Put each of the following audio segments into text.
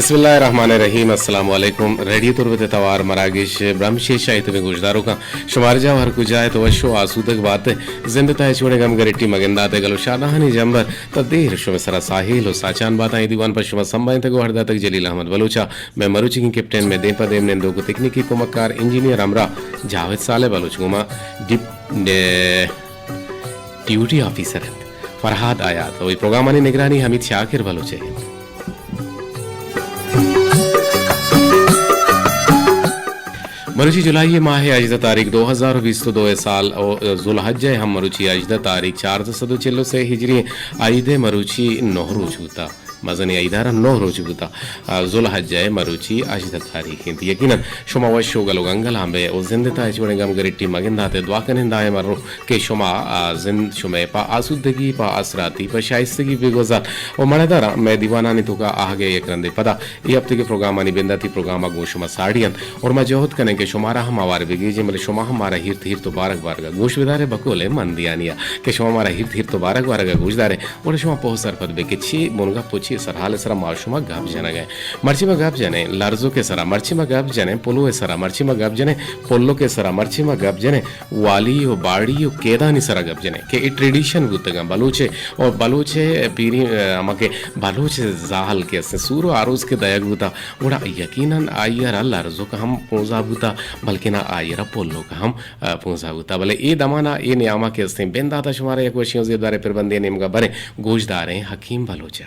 بسم اللہ الرحمن الرحیم۔ السلام علیکم۔ ریڈیو تربت ءِ توار مراگش برمش ءِ شاہی تبیں گوشداروکاں، شمار جاہ ہر کجا ات وش و آسودگ بات ءِ۔ زند ءِ تہا ہچ وڑیں گم گرٹی مگندات ءِ گل و شادہانی جمبر تا دیر شمئے سرا ساہیل و ساچان باتاں۔ اے دیوان پہ شما سمبھائینتگ و ہر داتگ جلیل احمد بلوچ ءَ۔ مئے مروچیگیں کیپٹن، مئے دیم پہ دیم نندوک و تکنیکی کمکار انجینئر ہمراہ جاوید صالح بلوچ گوما ڈپ-، ڈے-، ڈیوٹی آفیسر انت فرہاد آیات و اے پروگرامانی نگرانی حمید شاکر بلوچ ءِ انت۔ مروچی جولائی ءِ ماہ ءِ ہژدہ تاریخ دو ہزار و بیست و دو ءِ سال و ذوالحجہ ءِ ہم مروچی ہژدہ تاریخ چاردہ سد و چل و سے ہجری، عید ءِ مروچی نہ روچ بوتا۔ مزنیں عید ءَ را نہ روچ بوتا۔ آ، ذوالحجہ ءِ مروچی ہژدہ تاریخ انت۔ یقیناً شما وش و گل و گنگل ہم بئے و زند ءِ تہا ہچ وڑیں گم گرٹی مگندات ءِ دعا کنیں دائم ہر رو کہ شما، آ، زند شمئے پہ آسودگی، پہ آسراتی، پہ شائستگی بگوزات۔ و مڑداراں مئے دیوانانی توکا آہگ ءِ یک رندے پدا اے ہفتگے پروگرامانی بنداتی پروگرام ءَ گوں شما ساڑی انت۔ اور ما جہد کنیں کہ شمارا ہم ہوار بگیجیں، بلے شما ہم مارا ہیرت ہیرت و بارگ بارگ ءَ گوش بدارے بکول ءِ مندیانی ءَ کہ شما مارا ہیرت ہیرت و بارگ بارگ ءَ گوش دارے، گڑا شما پوہ سرپد بے کہ چی بنگپ و چی سرحال ءِ سرا ما شما گپ جنگ ءَ۔ مرچی ما گپ جنیں لرزک ءِ سرا، مرچی ما گپ جنیں پلو ءِ سرا، مرچی ما گپ جنیں پلک ءِ سرا، مرچی ما گپ جنیں والی و باڑی و کیدانی سرا گپ جنیں کہ اے ٹریڈیشن بوتگاں بلوچ ءِ، اور بلوچ ءِ پیری، ا، ہما کہ بلوچ ءِ زال کہ استیں سور و آروس کہ دئیگ بوتا، گڑا یقیناً آئی ءَ را لرزک ہم پونزا بوتا، بلکنا آئی ءَ را پلک ہم، ا، پونزا بوتا۔ بلے اے دمانا اے نیاما کہ استیں بنداتا شمارا یک وشیں و زیبداریں پربندے نیمگا بریں، گوشداریں حکیم بلوچ ءَ۔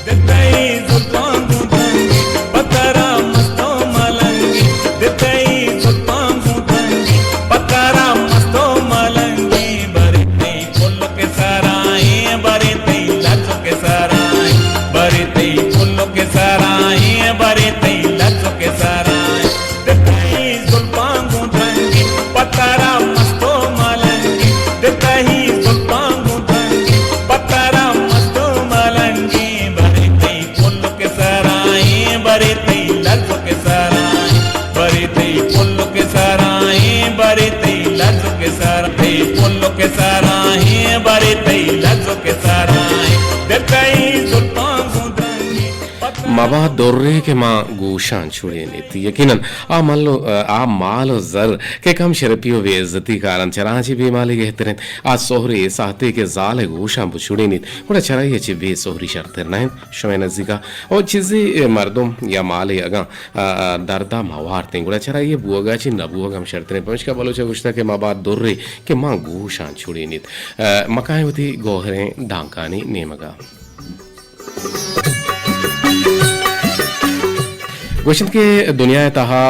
دتئی زلفاں گوں دنگی، پترا مستو ملنگی۔ دتئی زلفاں گوں دنگی، پترا مستو ملنگی۔ برے تئی پلک سرائیں، برے تئی لرزک سرائیں۔ برے تئی پلک سرائیں، برے تئی لرزک سرائیں۔ دتئی زلفاں گوں دنگی، پترا مستو ملنگی۔ دتئی زلفاں گوں دنگی، پترا مستو ملنگی۔ برے تئی پلک سرائیں، برے تئی لرزک سرائیں۔ برے تئی پلک سرائیں، برے تئی لرزک سرائیں۔ تئی پلک سرائیں، برے تئی لرزک سرائیں۔ دتئی زلفاں گوں دنگی، پترا مبا درے کہ ماں گوشاں چڑینیت۔ یقیناً آ مال و، آ مال و زر کہ کم شرپی و بے عزتی کارنت، چراں چہ بے مالی گہتر انت۔ آ سہرے ساہتے کہ زال ءِ گوشاں بچڑینیت، گڑا چرائی ءَ چہ بے سہری شرتر نہ انت۔ شمئے نزیکا او چیزے مردم یا مالے اگاں، آ، آ، دردا موارتیں، گڑا چرائی ءِ بوگا چہ نہ بوگ ہم شرتر انت۔ پمشکا بلوچ ءَ گوشتگ کہ مبا درے کہ ماں گوشاں چڑینیت۔ آ، مکائیں وتی گوہریں دانکانی نیمگا۔ گوشنت کہ دنیا ءِ تہا،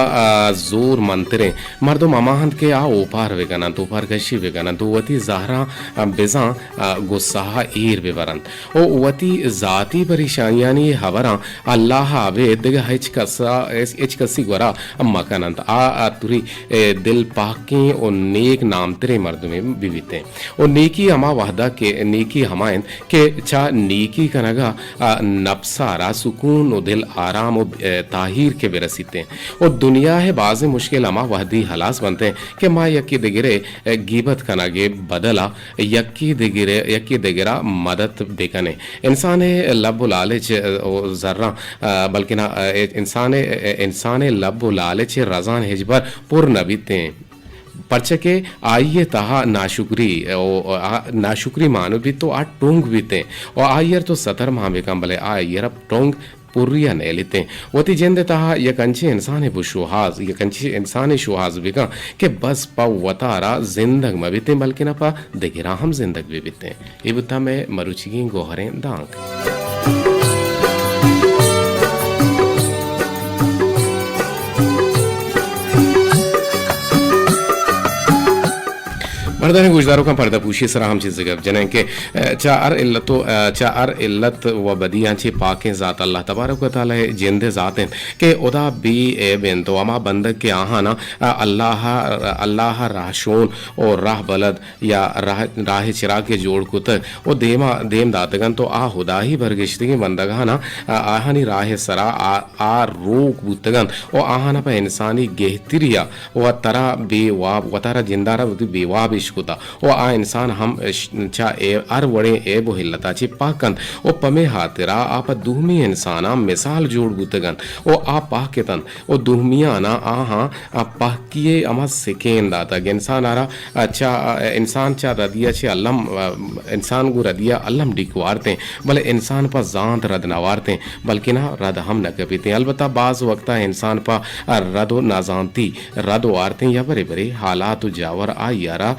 آ، زور منتریں مردم ہما انت کہ آ اوپار بہ کننت، اوپار کشی بہ کننت و وتی زہراں، آ، بزاں، آ، گسا ءَ ایر بہ برنت و وتی ذاتی پریشانیانی ہبراں اللہ ءَ ابید دگہ ہچ کسا، ہچ، ہچ کسی گورا مہ کننت۔ آ، آ تری، اے، دل پاکیں و نیک نامتریں مردمے بہ بیتیں۔ و نیکی ہما وہدا کہ، نیکی ہما انت کہ چہ نیکی کنگا، آ، نپس ءَ را سکون و دل آرام و، اے، تاہیر کہ برسیتیں۔ و دنیا ءِ بازیں مشکل ہما وہدی ہلاس بنتیں کہ ما یکے دگرے، اے، گیبت کنگ ءِ بدلا یکے دگرے، یکے دگرا مدد بکنیں۔ انسان ءِ لب و لالچ، اے، و زراں، آ، بلکنا، اے، انسان ءِ، اے، انسان ءِ لب و لالچ رزان ہچبر پر نہ بیتیں۔ پرچا کہ آئی ءِ تہا ناشکری، او، آ، ناشکری مان بیت و آ ٹونگ بیتیں و آئی ءَ را تو ستر مان بکن، بلے آئی ءَ را ٹونگ پری ءَ نیلیتیں۔ وتی جند ءِ تہا یک انچیں انسانے بشوہاز، یک انچیں انسانے شوہاز بکن کہ بس پہ وتارا زندگ مہ بیتیں، بلکنا پہ دگراں ہم زندگ بہ بیتیں۔ اے بوتاں مئے مروچیگیں گوہریں دانک۔ مردانیں گوشداروکاں، پردہ پوشی سرا ہم چیزے گپ جنیں کہ، اے، چہ ہر علت و، اے، چہ ہر علت و بدیاں چہ پاکیں ذات اللہ تبارک و تعالی جند ذات انت کہ ہدا بے عیب انت و ہما بندگ کہ آہانا، اے، اللہ، اللہ راہشون و راہ بلد یا راہ، راہ چراگ کہ جوڑ کتگ و دیما، دیم داتگ انت و آ ہدائی برگشتگیں بندگاناں، آ، آہانی راہ سرا آ، آ روک بوتگ انت و آہانا پہ انسانی گہتریا و ترا بے واب، و ترا جندارا وتی بے واب اش کتا و آ انسان ہم ش-، چہ اے-، ہر وڑیں عیب و علتا چہ پاک انت و پمے ہاترا آ پہ دومی انساناں مثال جوڑ بوتگ انت و آ پاک اتنت و دومیاناں آہاں آ پاکی ء ہما سکین داتگ۔ انسان آرا چہ، انسان چہ ردیا چہ الم، انسان گوں ردیا الم ڈیک وارتیں، بلے انسان پہ زانت رد نہ وارتیں، بلکنا رد ہم نہ کپیتیں۔ البتہ باز وقتا انسان پہ رد و نازانتی رد وارتیں یا برے برے حالات و جاور آئی ء را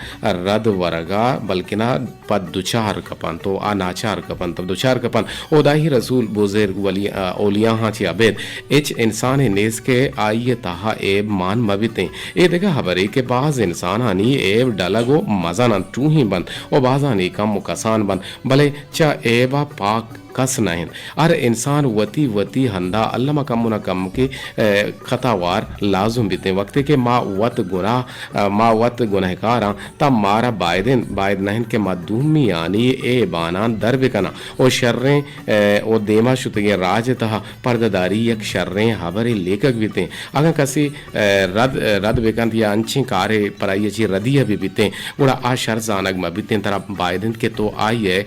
رد ورگا بلکنا پد دچار کپنت و آ ناچار کپنت و دچار کپنت۔ ہدائی رسول بزرگ ولی، اولیاہاں چہ ابید ہچ انسانے نیست کہ آئی ء تہا عیب مان مہ بیتیں۔ اے دگہ ہبرے کہ باز انسانانی عیب ڈلگ و مزن انت، ٹوہیں بنت و بازانی کم و کسان بنت، بلے چہ عیبا پاک کس نہ انت۔ ہر انسان وتی وتی ہندا الما کمو نہ کمکے، ء، خطاوار لازم بیتیں۔ وقتے کہ ما وت گناہ، ء، ما وت گنہکاراں، تہ مارا باید انت، باید نہ انت کہ ما دومیانی عیباناں در بکناں و شریں، ء، و دیما شتگیں راج ء تہا پردہ داری یک شریں ہبرے لیکگ بیتیں۔ اگاں کسے ء، رد، ء، رد بہ کنت یا انچیں کارے پر آئی ء چہ ردی ء بہ بیتیں، گڑا آ شر زانگ مہ بیتیں۔ ترا باید انت کہ تو آئی ء،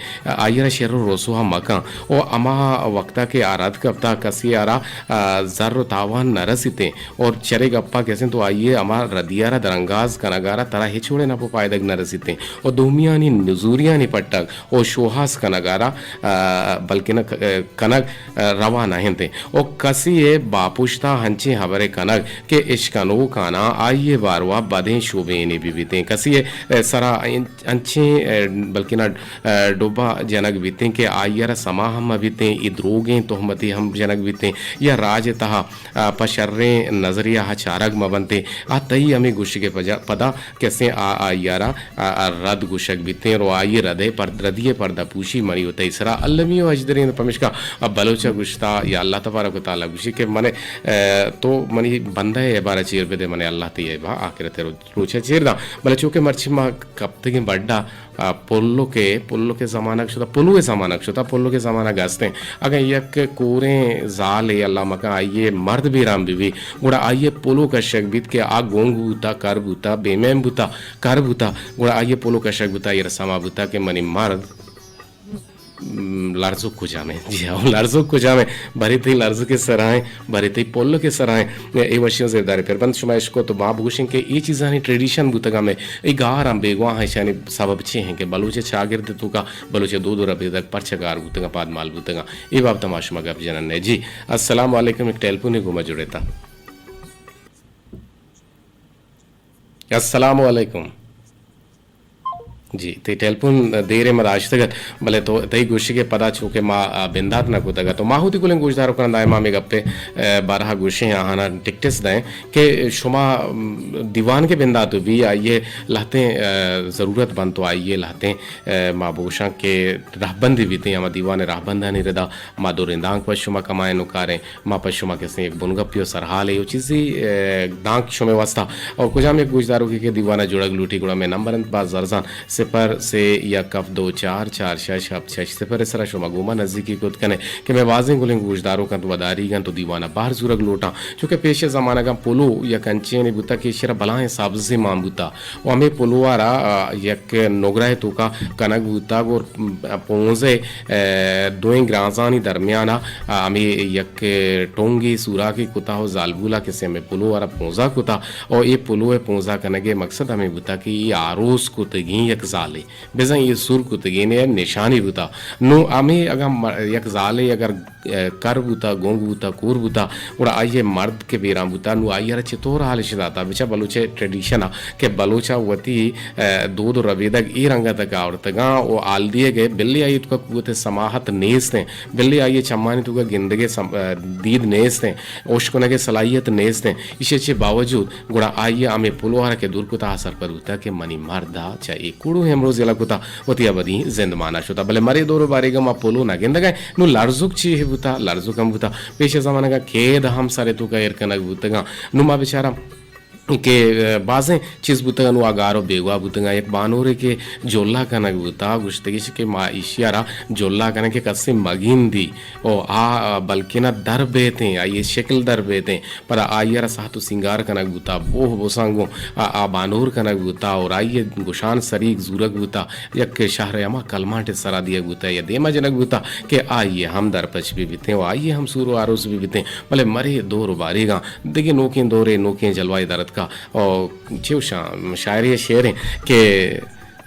آئی ء را شر و رسوا مہ کن۔ و ہما وقتا کہ آ رد کپتا کسے ء را، ء، زر و تاوان نہ رسیتیں۔ اور چرے گپا کسیں تو آئی ء ہما ردی ء را درانگاز کنگ ء را ترا ہچ وڑیں نپ و پائدگ نہ رسیتیں۔ و دومیانی نزوریانی پٹگ و شوہاز کنگ ء را، ء، بلکن ک-، ء، کنگ ء، روا نہ انت و کسے ء باپشتا ہنچیں ہبرے کنگ کہ اشکنوکاناں آئی ء باروا بدیں شوبینے بہ بیتیں۔ کسے ء سرا انچ-، انچیں، ء، بلکنا، ء، ڈبہ جنگ بیتیں کہ آئی ء را سما ہم مہ بیتیں، اے دروگیں تہمتے ہم جنگ بیتیں یا راج ء تہا، ء، پہ شریں نظریہ ء چارگ مہ بنتیں۔ آ تئی ہمے گوشگ ء پجا-، پدا کسیں آ-، آئی ء را، آ، آ رد گوشگ بیتیں، رو آئی ء رد ء پر-، ردی ء پردہ پوشی منی و تئی سرا المی و اجدریں۔ پمیشکا آ بلوچ ء گوشتا یا اللہ تبارک و تعالی گوشی کہ من، ء، تو منی بندہ ء عیبا را چیر بدے، من اللہ تئی عیبا آخرت ء رو-، روچ ء چیر داں۔ بلے چونکہ مرچی ما کپتگیں بڈا، آ، پلک ء، پلک ء زمانگ شتا، پلو ء زمانگ شتا، پلک ء زمانگ ہستیں۔ اگاں یک کوریں زالے اللہ مکن آئی ء مرد بیران بہ بی، گڑا آئی ء پلو کشگ بیت کہ آ گنگ بوتا، کر بوتا، بے میم بوتا، کر بوتا، گڑا آئی ء پلو کشگ بوتا، آئی ء را سما بوتا کہ منی مرد، م، لرزوک کجام انت؟ جی ہاں، لرزوک کجام انت؟ برے تئی لرزوک ء سرا انت، برے تئی پلک ء سرا انت۔ اے وشیاں زیبداریں پربند شما اشکو تو ما بگوشیں کہ اے چیزانی ٹریڈیشن بوتگ ہمیں، اے گار ہم بیگواہ ہیں، ایشانی سبب چی ہیں کہ بلوچ چاگرد توکا بلوچ دود و ربیدگ پرچہ گار بوتگاں، پادمال بوتگاں؟ اے بابت ما شما گپ جنن۔ جی، السلام علیکم، ایک ٹیلیفون گوما جڑتا۔ السلام علیکم۔ جی، تئی ٹیلیفون دیر ء ما داشتگ ات، بلے تو تئی گوشگ ء پدا چونکہ ما، آ، بندات نہ کتگ ات۔ تو ما ہوتی گلیں گوشدار کنندہ ما ہمے گپ ء، آ، بارہ گوشیں آہانا ٹکٹس دیں کہ شما، م، دیوان کے بندات بی آئی ء لہتیں، آ، ضرورت بنت تو آئی ء لہتیں، آ، ما بگوشاں کہ رہبندی بیتیں، ہما دیوان ء رہبندانی ردا ما دو رندانک پہ شما کمائیں نکاریں۔ ما پہ شما کسیں یک بنگپے و سرحالے و چیزے، ء، دانک شمئے واسطہ۔ اور کجام یک گوشداروکے کہ دیوان ء جوڑگ لوٹی گڑا مئے نمبر انت باز زرزان صفر سے یک ہفت دو چار چار شش ہفت شش صفر ء سرا شما گوما نزیکی کت کنے کہ مئے بازیں گلیں گوشداروک انت وداریگ انت و دیوان ء بہر زورگ لوٹاں۔ چونکہ پیش زمانگاں پلو یک انچینے بوتا کہ ایشرا بلاہیں سبزے مان بوتا و ہمے پلو ء را، آ، یک نگرہ توکا کنگ بوتا گور پونزے، ء، دوئیں گرانزانی درمیان ء، ء، ہمے یک ٹونگے سوراکے کتا و زالبولا کسے ہمے پلو ء را پونزا کتا و اے پلو ء پونزا کنگ ء مقصد ہمے بوتا کہ اے آروس کتگیں یک زالے، بزاں اے سور کتگین ء نشانی بوتا۔ نوں ہمے اگاں م-، یک زالے اگر، ء، کر بوتا، گونگ بوتا، کور بوتا، گڑا آئی ء مرد کہ بیران بوتا، نوں آئی ء را چطور حالش داتا؟ بچا بلوچ ء ٹریڈیشن ء کہ بلوچ ء وتی، ء، دود و ربیدگ اے رنگ ء تک آورتگاں و حال دیگ ء بلے آئی توکا قوت سماحت نیست انت، بلے آئی ء چمانی توکا گندگ ء سم-، ء، دید نیست انت، اشکنگ ء صلاحیت نیست انت۔ ایشی ء چہ باوجود گڑا آئی ء ہمے پلو ء را کہ دور کتا آ سرپد بوتا کہ منی مرد ء چہ اے کوڑو امروز یلہ کتا وتی ابدی زندمان ء شتا۔ بلے مرے دور و باریگ ء ما پلو نہ گندگ ء نوں لرزوک چی بوتا؟ لرزوک ہم بوتا۔ پیش ء زمانگ ء کید ہم سر ء توکا ایر کنگ بوتگاں۔ نوں ما بچاراں کہ، ء، بازیں چیز بوتگ، نوں آ گار و بیگواہ بوتگ۔ یک بانورے کہ جلا کنگ بوتا، گوشتگش کہ ما ایشی ء را جلا کنیں کہ کسے مگندی و آ بلکنا در بیتیں، آئی شکل در بیتیں، پدا آئی ء را ساہت و سینگار کنگ بوتا، بوہ بوساں گوں آ، آ بانور کنگ بوتا اور آئی گوشان سریگ زورگ بوتا۔ یک شہر ء ہما کلمانٹ ء سرا دیگ بوتا یا دیما جنگ بوتا کہ آئی ء ہم درپچ بہ بیتیں و آئی ء ہم سور و آروس بہ بیتیں، بلے مرے دور و باریگاں دگہ نوکیں دورے، نوکیں جلوہ در اتکا۔ او چے گوشاں، شاعری ء شعریں کہ،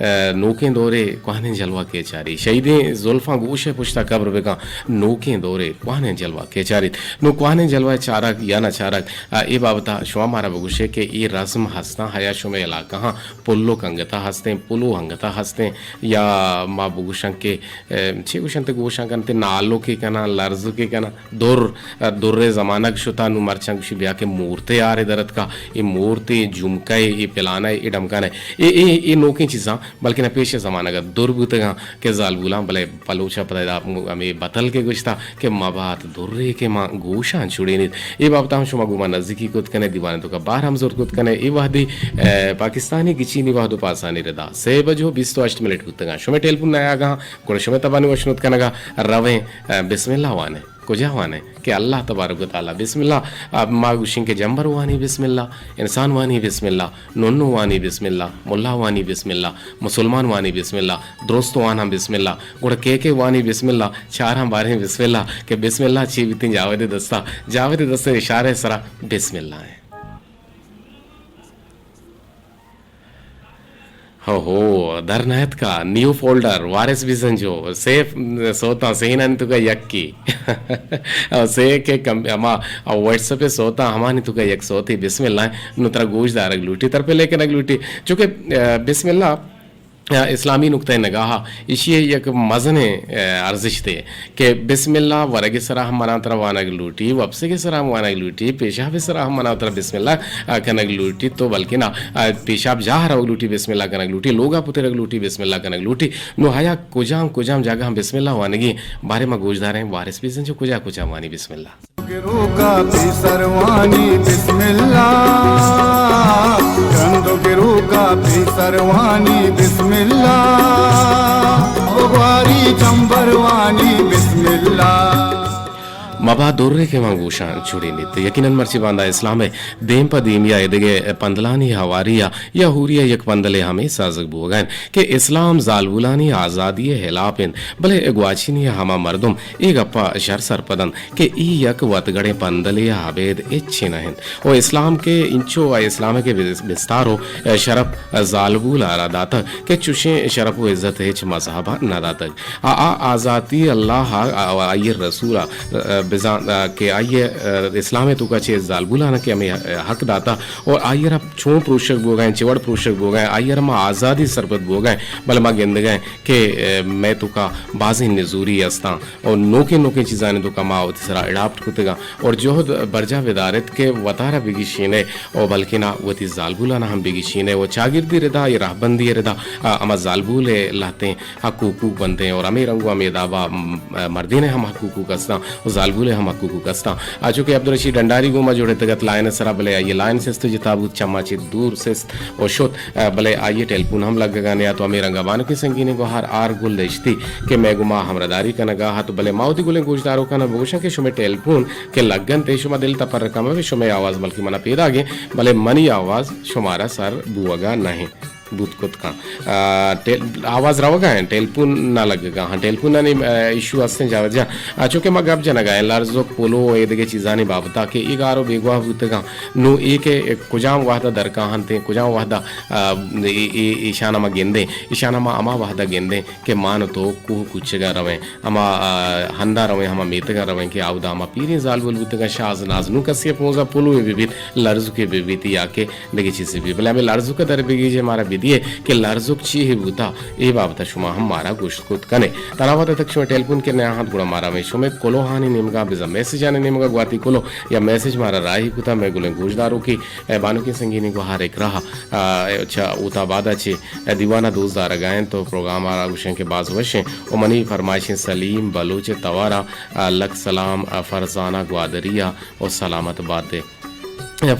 ء، نوکیں دورے کوہنیں جلوہ کے چاری، شہیدیں زلفاں گوش ء پشتا قبر بکاں، نوکیں دورے کوہنیں جلوہ کے چاریت۔ نوں کوہنیں جلوہ ء چارگ یا نہ چارگ، ء، اے بابت ء شما مارا بگوشے کہ اے رسم ہستاں، ہیا شمئے علاقہ ہاں پلک انگتا ہستیں، پلو انگتا ہستیں، یا ما بگوشاں کہ، ء، چے گوشنت، گوشاں کنت، نالوکے کناں، لرزوکے کناں، در، ء، درے زمانگ شتا، نوں مرچاں گوشی بیا کہ مورتے آرے درتکا، اے مورتے، جمکہ، اے پلانہ، اے ڈمکانہ، اے، اے، اے نوکیں چیزاں، بلکنا پیش زمانگ ء در بوتگاں کہ زالبولاں، بلے بلوچ ء پدا ادا ہمے بتل کہ گوشتا کہ مبات درے کہ ما گوشاں چڑینیت۔ اے بابت ہم شما گوں ما نزیکی کت کنے، دیوان توکا بار ہم زرت کت کنے۔ اے وہدی، ء، پاکستانی گچینی وہد و پاسانی ردا سے بجو بیست و ہشت منٹ بوتگاں۔ شمے ٹیلیفون نیاگاں، گڑا شمے تبانی وشنود کنگا رویں، ء، بسم اللہ وانے۔ کجا وانے کہ اللہ تبارک و تعالی بسم اللہ، ء، ما گوشیں کہ جمبر وانی بسم اللہ، انسان وانی بسم اللہ، ننو وانی بسم اللہ، ملا وانی بسم اللہ، مسلمان وانی بسم اللہ، درست واناں بسم اللہ، گڑا کے کے وانی بسم اللہ، چاراں باریں بسم اللہ، کہ بسم اللہ چی بیتیں جاوید دستا، جاوید دست اشارہ سرا بسم اللہ ہیں۔ ہو ہو، در نہتکا، نیو فولڈر، وارث بزنجو، سیف سوتاں، سینانی توکا یکی۔ او سے کہ کم، ہما، او واٹس ایپ سوتاں، ہمانی توکا یک سوتے بسم اللہ ہیں۔ نو ترا گوش دارگ لوٹی، تر پہ لیکنگ لوٹی۔ چونکہ، ء، بسم اللہ، ء، اسلامی نقطہ نگاہ ء ایشی ء یک مزنیں، ء، ارزشتے کہ بسم اللہ ورگ ء سرا ہم منا ترا وانگ لوٹی، وپسگ ء سرا ہم وانگ لوٹی، پیشاب ء سرا ہم منا ترا بسم اللہ، ء، کنگ لوٹی، تو بلکنا، ء، پیشاب جاہ روگ لوٹی، بسم اللہ کنگ لوٹی، لوگا پترگ لوٹی، بسم اللہ کنگ لوٹی۔ نو ہیا کجام کجام جاگہ ہم بسم اللہ وانگی بارے ما گوشداریں، وارث بیزن جو کجا کجا وانی بسم اللہ۔ گروکا پیسر وانی بسم اللہ، رند گروکا پیسر وانی بسم اللہ، بگواری چمبر وانی بسم اللہ۔ مبا درے کہ ما گوشاں چڑینیت۔ یقیناً مرچی باندا اسلام ء دیم پہ دیمی ء دگہ پندلانی ہواری ء یا ہوری ء یک پندلے ہمے سازگ بوگا انت کہ اسلام زالبولانی آزادی ء ہلاپ انت، بلے گواچینی ء ہما مردم اے گپ ء شر سرپد انت کہ ای یک وتگڑیں پندلے ء ابید ہچ نہ انت۔ و اسلام کہ انچو ء اسلام ء کہ بس-، بستار و شرپ زالبول ء را داتگ کہ چشیں شرپ و عزت ہچ مذہب ء نہ داتگ۔ آ، آ آزاتی اللہ ء، آ، آئی رسول ء، ء، بزان، ء، کہ آئی ء، ء، اسلام ء توکا چہ زالبولاں کہ ہمے حق داتا اور آئی ء را چون پروشگ بوگا ہیں، چہ وڑ پروشگ بوگا ہیں، آئی ء را ما آزادی سرپد بوگا ہیں، بلے ما گندگا ہیں کہ، ء، مئے توکا بازیں نزوری استاں اور نوکیں نوکیں چیزانی توکا ما وتی سرا اڈاپٹ کتگاں اور جہد برجا بدارت کہ وتارا بگیشینے اور بلکنا وتی زالبولانا ہم بگیشینے و چاگردی ردا یا راہبندی ردا، ء، ہما زالبول ء لہتیں حق حقوق بنتیں اور ہمے رنگ و ہمے دابا، م-، مردین ہم حق حقوق استاں و زالبول ہم حق حقوق استاں۔ آ چونکہ عبدالرشید ڈنڈاری گوما جوڑتگت لائن سرا، بلے آئی لائن سست جتا بوت، چما چہ دور سست و شت، ء، بلے آئی ٹیلیفون ہم لگگا نیا تو ہمے رنگا بانکیں سنگینی گوہار آر گل دشتی کہ مئے گوما ہمراہداری کنگا ہت، بلے ما وتی گلیں گوشداروکانا بگوشاں کہ شمے ٹیلیفون کہ لگنت، اے شما دل تپر کم بے، شمے آواز بلکہ منا پیداگیں، بلے منی آواز شمارا سر بوگا نہیں۔ بوت کت کن۔ آ، ٹیل-، آواز روگا ہیں، ٹیلیفون نہ لگگا ہاں، ٹیلیفونانی، آ، ایشو ہستیں جاوید جان۔ آ، چونکہ ما گپ جنگا ہیں، لرزک، پلو، اے دگہ چیزانی بابتا کہ اے گار و بیگواہ بوتگاں۔ نو اے کہ کجام وہدا درکا ہنتیں، کجام وہدا، آ، اے، اے، ایشانا ما گندیں، ایشانا ما ہما وہدا گندیں کہ مان تو کوہ کوچگا رویں، ہما، آ، ہندا رویں، ہما میتگا رویں کہ آودا ہما پیریں زالبول بوتگاں، شاز ناز۔ نو کسی پونزا پلوے ببیت، لرزکے ببیت یا کہ دگہ چیزے بی، بلے ہمے لرزک ء در بگیجے مارا بدیے کہ لرزک چی ہے بوتا، اے بابت ء شما ہم مارا گوشت کت کنے۔ ترا وت ء تک شما ٹیلیفون کہ نیا ہنت گڑا مارا ہمے شمے کلوہانی نیمگا بزاں میسجانی نیمگا گواتی کلو یا میسج مارا راہی کتا۔ مئے گلیں گوشداروکے، اے بانکیں سنگینی گوہار اکراہ، آ، چہ اوتا بادا چہ دیوان ء دوست دارگا انت تو پروگرام ء را گوشیں کہ باز وشیں و منی فرمائشیں سلیم بلوچ ء توارا، آ، لک سلام، آ، فرزانہ گوادری ء و سلامت باتے۔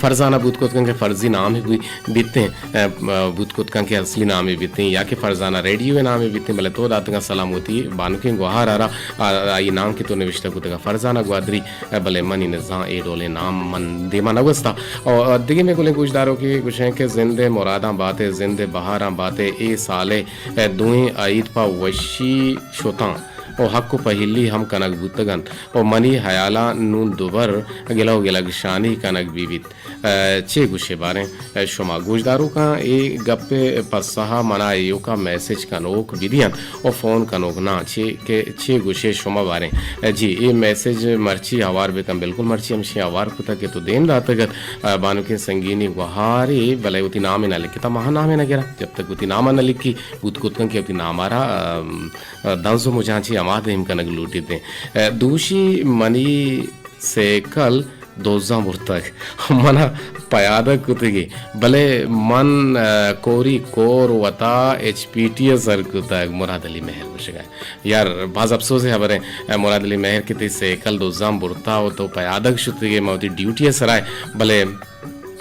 فرزانہ بوت کت کنت کہ فرضی نامے بی-، بیتیں، ء، بوت کت کنت کہ اصلی نامے بیتیں، یا کہ فرزانہ ریڈیو ء نامے بیتیں، بلے تو داتگاں سلام وتی بانکیں گوہار ء را، آ-، آئی نام کہ تو نوشتہ کتگا فرزانہ گوادری، ء، بلے منی نزاں اے ڈولیں نام من دیما نہ گوستا۔ او دگہ مئے گلیں گوشداروکے گوشیں کہ زند ء مراداں باتے، زند ء بہاراں باتے، اے سال ء دوئیں عید پہ وشی شتاں۔ و حق و پہلی ہم کنگ بوتگ انت و منی ہیالا نون دوبر گلہ و گلگشانی کنگ بہ بیت۔ ء، چے گوشے باریں؟ ء، شما گوشداروکاں اے گپ ء پسہ ء منا ایوکا میسج کنوک بدیان و فون کنوک ناں، چے کہ چے گوشے شما باریں؟ ء، جی، اے میسج مرچی ہوار بکن، بالکل مرچی ہمشی ہوار کتگ کہ تو دیم داتگ ات، ء، بانکیں سنگینی گوہارے، بلے وتی نام ء نہ لکھتا، ماہ نام ء نہ گرا، جب تک وتی نام ء نہ لکھی، بوت کت کن کہ وتی نام ء را، ء، دنز و مجاں چی ہما دیم کنگ لوٹیت۔ دوشی منی سیکل دوزاں برتگ، منا پیادگ کتگی، بلے من، ء، کوری کور وتا ایچ پی ٹی ء سر کتگ۔ مراد علی مہر گوشگا۔ یار، باز افسوز ء ہبریں، ء، مراد علی مہر کہ تئی سیکل دوزاں برتا و تو پیادگ شتگی، ما وتی ڈیوٹی ء سرا، بلے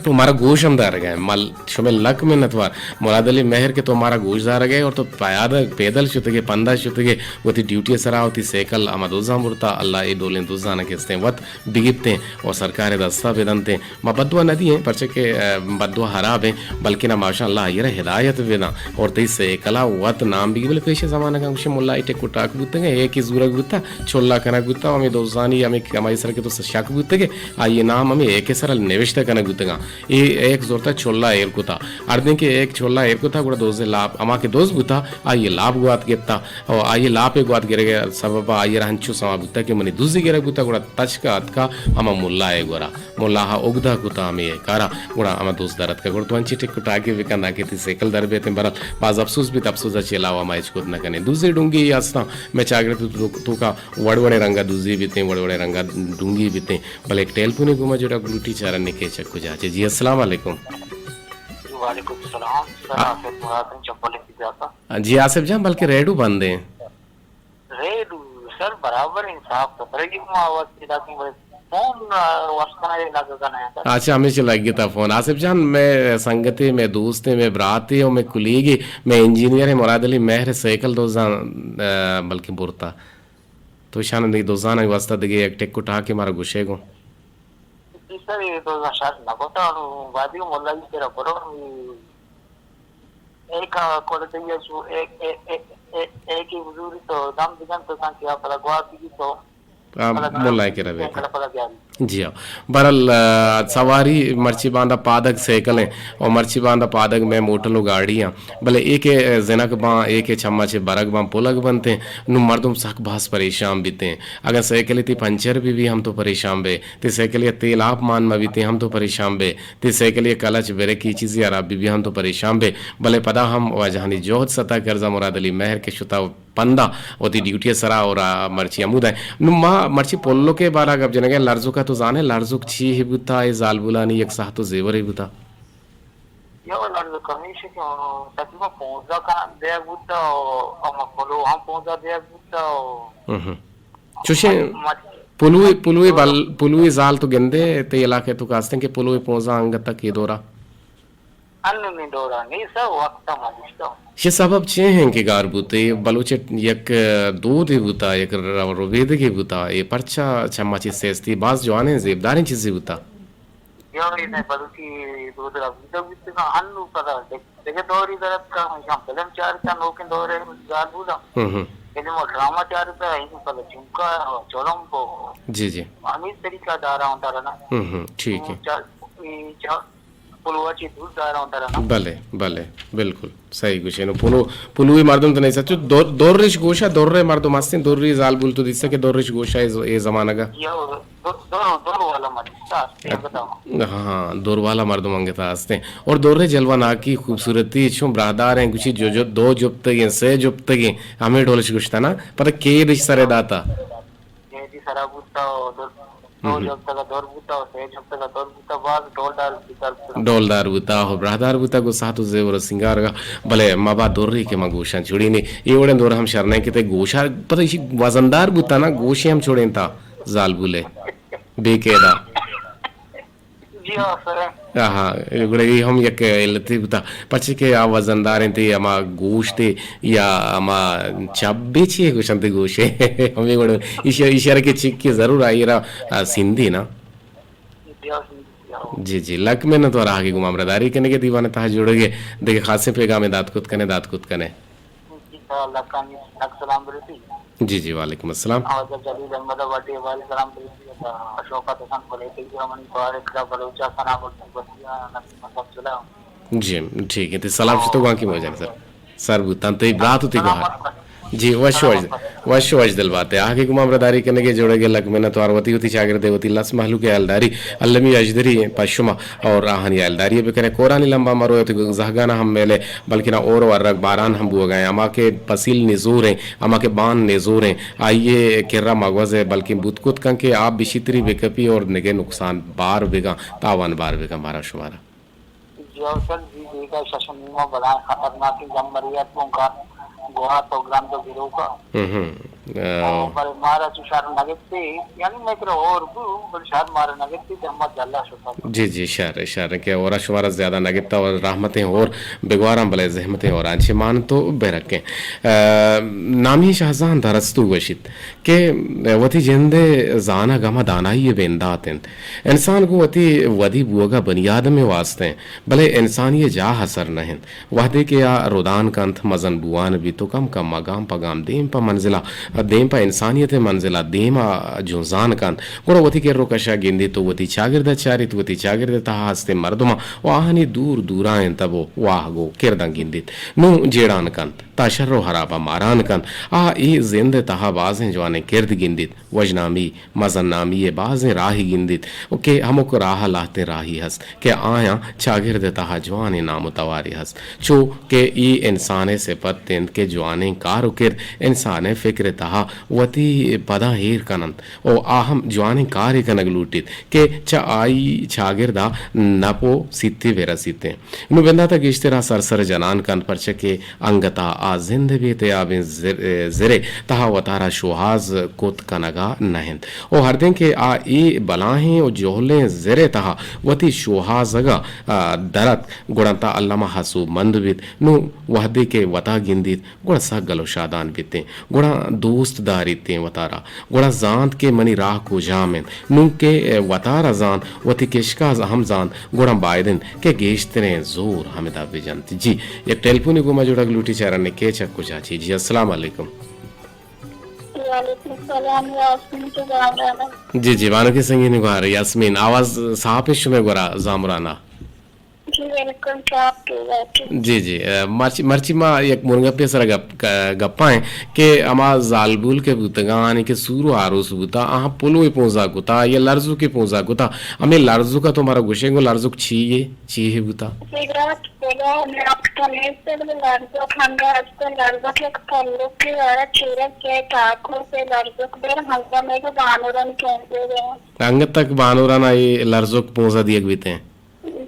تو مارا گوش ہم دارگ ء، مل شمئے لک منتوار۔ مراد علی مہر کہ تو مارا گوش دارگ ء اور تو پیادگ، پیدل شتگے، پندا شتگے، وتی ڈیوٹی ء سرا وتی سیکل ہما دزاں برتا، اللہ اے ڈولیں دزاناں کہ استیں وت بگپتیں اور سرکار ء دستا بدنتیں۔ ما بدوا نہ دییں، پرچہ کہ، ء، بدوا حراب ہیں، بلکہ نہ ماشاء اللہ آئی را ہدایت بداں اور تئی سیکل ء وت نام بگی، بلے پیش زمانگ ء گوشے ملا ای ٹک و ٹاک بوتگ، اے کہ زورگ بوتا، چلا کنگ بوتا، ہمیں دزانی، ہمیں ہمائی سر کہ تو شک بوتگے، آئی نام ہمیں ایک سر نوشتہ کنگ بوتگاں۔ اے ایک زرتا چلا ایر کتا۔ ہردیں کہ ایک چلا ایر کتا، گڑا دوزے لاپ، ہما کہ دوز بوتا، آئی لاپ گوات گپتا۔ او آئی لاپ گوات گرگ سبب آئی را ہنچو سما بوتا کہ منی دوزی گرگ بوتا، گڑا تچکا اتکا ہما ملا اے گورا۔ ملا ہا اگدہ کتا ہمیں کارا، گڑا ہما دوز در اتکا۔ گڑا تو انچی ٹک ٹاکے بکن، ناکہ تی سیکل در بیتیں۔ برحال باز افسوس بیت، افسوس چی علاوہ ما ہچ کت نہ کنیں۔ دوزے ڈونگی ہستاں، میں چاگرد تو، تو، توکا وڑ وڑے رنگا دوزی بیتیں، وڑ وڑے رنگا ڈونگی بیتیں۔ بلے یک ٹیلیفونے گوما جوڑا گلوٹی چارا نکے چک کجا چے۔ جی، السلام علیکم۔ جی، وعلیکم السلام۔ سر، آ، آصف مراد چمپل کی جاتا۔ جی، آصف جان، بلکہ ریڈو بند ہیں۔ ریڈو، سر، برابر انصاف تو سر، یہ ما آواز پیدا کی بلے فون، آ، واسطہ نہ لگا نہ ہے، سر۔ اچھا، ہمیشہ لگ گیا تھا فون۔ آصف جان، میں سنگتے، میں دوستے، میں براتے اور میں کلیگے، میں انجینئر ہے، مراد علی مہر سائیکل دوزان، آ، بلکہ برتا۔ تو شان دی دوزان واسطہ دگے یک ٹک و ٹاکے مارا گوشے گو۔ جی سر، اے تو شاید نہ پتا، نو بعدی ملا جی تیرا برو، اے، اے کا کول دیا شو، اے، اے، اے، اے، اے کی حضوری تو دم بجن تو کان کیا پلا گوا کی تو آ، پلا ملا کے روے کا۔ پلا گیا۔ جی ہاں۔ برحال، آ، سواری مرچی باندا پادگ سائیکل ہیں اور مرچی باندا پادگ میں موٹل و گاڑی ہیں۔ بلے اے کہ زنک باں، اے کہ چما چے برگ باں، پلگ بنتے، نو مردم سک باز پریشان بیتے۔ اگاں سائیکل تی پنچر بی بی ہم تو پریشان بے۔ تی سائیکل ء تیل آپ مان مہ بیتیں ہم تو پریشان بے، تی سائیکل ء کلچ بریک ای چیزے ہراب بی بی ہم تو پریشان بے، بلے پدا ہم واجہانی جہد ستا کرزا مراد علی مہر کہ شتا پندا وتی ڈیوٹی ء سرا اور آ مرچی ہمودا۔ نو ما مرچی پلک ء بارا گپ جنگ ء، لرزک ء تو زانے لرزک چی ہی بوتا، اے زالبولانی یک ساعت و زیور ہی بوتا۔ یا لرزک ہمیش کہ تقریباً پونزدہ کا دیگ بوتا و ہم پلو ہم پونزدہ دیگ بوتا و ہم۔ چوشیں پلوی، پلوی بل، پلوی زال تو گندے تے علاقے تو کاستیں کہ پلوی پونزا انگت تک یہ دورا؟ انو میں دورا نہیں سر، وقت ما دشتا۔ شے سبب چے ہیں کہ گار بوتے؟ بلوچ یک دودے بوتا، یک ر-، ربیدگے بوتا، اے پرچا چما چی سیستی باز جوانیں زیبداریں چیزے بوتا۔ یا اے نے بلوچی دود را بوتا بوتا، انو پدا دگہ دوری درت کا، ہم فلم چارتا، نوکیں دورے زال بودا۔ ہم ہم۔ فلم و ڈرامہ چارتا، انو پدا چنکا، چولم کو۔ جی جی۔ ہمیں طریقہ دارا ہوں دارا نا۔ ہم ہم، ٹھیک ہے۔ چا-، اے چا-، پلوا چی دور دارا ہوں دارا نا۔ بلے، بلے، بالکل۔ صحیح گوشے۔ نو پلو، پلوی مردم تو نہیں سچو، دور، دورش گوشا، دورے مردم ہستیں، دوری زال بول تو دیسا کہ دورش گوشا اے ز-، اے زمانگا۔ یا دور، دور، دور والا مدرسہ است، اچ-، بتاؤ۔ ہاں، دور والا مردم انگتا ہستیں۔ اور دورے جلوہ ناکی، خوبصورتی، چون براہدار ہیں، گوشی جو، جو، دو جپتگیں، سے جپتگیں، ہمیں ڈولش گوشتا نا، پتہ کے دش سرے داتا۔ جیدی سرا بوتا و دو، دو ہم۔ جبتگا دور بوتا و سے جبتگا دور بوتا، باز ڈولدار بوتا۔ ڈولدار بوتا، ہو براہدار بوتا، گو ساعت و زیور و سنگارگا، بلے مبا دوری کہ ما گوشاں چھڑینی، اے وڑیں دور ہم شر نہیں کہ تے گوشا، پتہ اسی وزندار بوتا نا، گوشے ہم چھڑینتا، زال بولے، بے قیدا۔ جی ہاں سر۔ آہا، گڑا اے ہم یک علتے بوتا، پرچے کہ آ وزندار انت، ہما گوشت یا ہما چبے چی گوشنت گوشے، ہمے گڑا ایشی، ایشی را کہ چکی ضرور آئی را، آ، سندھی نا۔ جی ہاں، سندھی، جی ہاں۔ جی، جی، لک منت وار آہگے گوں ہمراہداری کنگے دیوان تہا جوڑگے، دگہ خاصیں پیغامے دات کت کنے، دات کت کنے۔ جی، سر، لکانی لک سلام برسی۔ جی، جی، وعلیکم السلام۔ خواجہ جلیل احمد آبادی والے سلام برسی، اشوکا دسان بلے تیزی منی بارک دا بلوچا سنا برسی، برسی، نبی مصطفی سلام۔ جی، ٹھیک ہے، تے سلام شتو گوانکی موجن سر۔ سر بوتن تئی برات تئی گوہار۔ جی، وش وش، وش وش دل بات ہے۔ آہگے گوں ہمراہداری کنگے جوڑگے لک منت وار، وتی وتی چاگردے وتی لس مہلوک ہیالداری المی اجدری پہ شما اور آہانی ہیالداری بکنے۔ کورانی لمبا مرو وتی زہگانا ہم میلے، بلکنا اور ورگ باران ہم بوگا ہیں۔ ہما کہ پسیل نزور ہیں، ہما کہ بان نزور ہیں، آئیے کرا مگوز ہے، بلکن بوت کت کن کہ آپ بشیتری بکپی اور نگے نقصان بار بگا، تاوان بار بگا مارا شمارا۔ جی ہو سر، جی، بیگا شش و نیما بلائیں خطرناکیں جمبرے ات گوں کار گوات و گرند و گروکا۔ ہم، ہم۔ آ، بلے مارا چو شر نگتے، یعنی میں کرا اور بو، بلے شر مارا نگتے، جمبر جلا شتا۔ جی، جی، شر، شر کہ اورا شمارا زیادہ نگتا اور رحمتیں اور بگواراں بلے زحمتیں اور آنچے مان تو بے رکیں۔ آ، نامی شہزان درستو گوشیت کہ وتی جند ء زانگ ہما دانائی ء بندات انت۔ انسان گوں وتی ودی بوگ ء بنی آدم ء واستہ انت، بلے انسانی ء جاہ ء سر نہ انت۔ وہدے کہ آ ردان کنت، مزن بوان بیت و کم کم ء گام پہ گام دیم پہ منزل ء، دیم پہ انسانیت ء منزل ء دیم ء جنزان کنت، گڑا وتی کر و کش ء گندیت و وتی چاگرد ء چاریت، وتی چاگرد ء تہا ہستیں مردماں و آہانی دور دورائیں تب و واہگ و کرداں گندیت، نوں جیڑان کنت۔ تا شر و ہراب ء ماران کنت۔ آ اے زند ء تہا بازیں جوانیں کرد گندیت، وژنامی، مزن نامی ء بازیں راہی گندیت و کہ ہمک راہ ء لہتیں راہی ہست کہ آیاں چاگرد ء تہا جوانیں نام و توارے ہست، چو کہ اے انسان ء سپت انت کہ جوانیں کار و کرد انسان ء فکر ء تہا وتی پداں ایر کن انت و آ ہم جوانیں کارے کنگ لوٹیت کہ چہ آئی چاگرد ء نپ و سیتے بہ رسیت انت۔ نوں بندات ء گیشتر آ سر سر جنان کنت، پرچا کہ انگت ء آ زند ء بے تیابیں زر-، زر ء تہا وتارا شوہاز کت کنگ ء نہ انت۔ و ہردیں کہ آ اے بلاہیں و جہلیں زر ء تہا وتی شوہازگ ء، آ، در اتک، گڑا تا الما ہسوب مند بیت۔ نوں وہدے کہ وتا گندیت، گڑا سک گل و شادان بیتیں، گڑا دوست داریتیں وتارا، گڑا زانت کہ منی راہ کجام انت۔ نوں کہ وتارا زانت، وتی کشکا ہم زانت، گڑا باید انت کہ گیشتریں زور ہمدا بجنت۔ جی، یک ٹیلیفونے گوما جوڑگ لوٹی، چارنے کہ چک کجا چی۔ جی، السلام علیکم۔ وعلیکم السلام، یاسمین تو گوارا۔ جی، جی، بانو کے سنگینی گوار، یاسمین، آواز صاف ہے شمے گورا زامرانا۔ جی، بالکل صاف تو بات۔ جی، جی، اے، مرچی، مرچی ما یک مرگپے سرا گپ، گ-، گپائیں کہ ہما زالبول کہ بوتگاں، آنی کہ سور و آروس بوتا، آہاں پلوے پونزا کتا یا لرزوکے پونزا کتا، ہمیں لرزوکا تو مارا گوشے گو لرزوک چی ہے، چی ہے بوتا؟ جی، رات پلو نیاکتا نیست، بلے لرزوک ہنگا است، لرزوک یک پلو کے آرا چیرا کے تاکو سے لرزوک بیر ہنگا میں کو بانورن کہتے ہیں۔ انگت تک بانورانا اے لرزوک پونزا دیگ بیتیں؟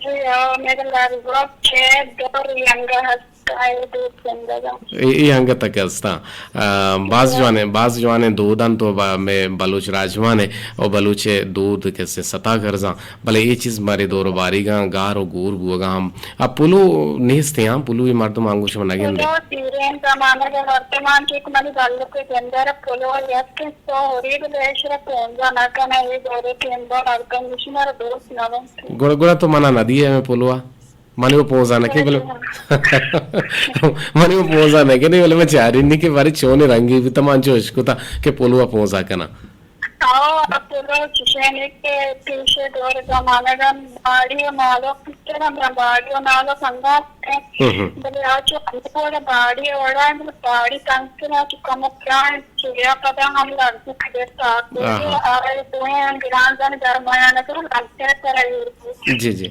جی ہاں، میرے لرزوک چھ دور ینگا ہست، آئے دور زندگا۔ اے، اے انگت تک ہستاں۔ آ، باز جوانیں، باز جوانیں دود انت و با-، مئے بلوچ راجمان ء و بلوچ ء دود کسے ستا کرزاں، بلے اے چیز مارے دور و باریگاں گار و گور بوگا ہم۔ اب پلو نیست ہیں، پلوی مردم آنگوش میں نگندے۔ پلو دیریں زمانگ ء مردمان کہ منی بلک ء جندر پلو یت کہ سو ہورید لیش را پونزا نہ کناں، اے دور ء ٹیمبا مردم گوشی مارا دوست نہ بنت۔ گڑا، گڑا تو منا ندیے ہمیں پلوا؟ منی وہ پونزا نہ کہ بلے، منی وہ پونزا نہ کہ نہیں بلے میں چاری نہیں کہ بارے چونے رنگی بھی تمان جو اشکتا کہ پلوا پونزا کنا۔ آ، پلو چشیں کہ پیش دور زمانگا باڑی و نالو پتر ہم باڑی و نالو سنگا ہوں، ہوں۔ بلے آ چو ہم وڑا باڑی وڑا، بلے باڑی تنگ کرا چو کم پران چیا پدا ہم لرزک گرتا۔ آہا۔ آ دوئیں گران زن درمیان تو لگتے پر جی، جی۔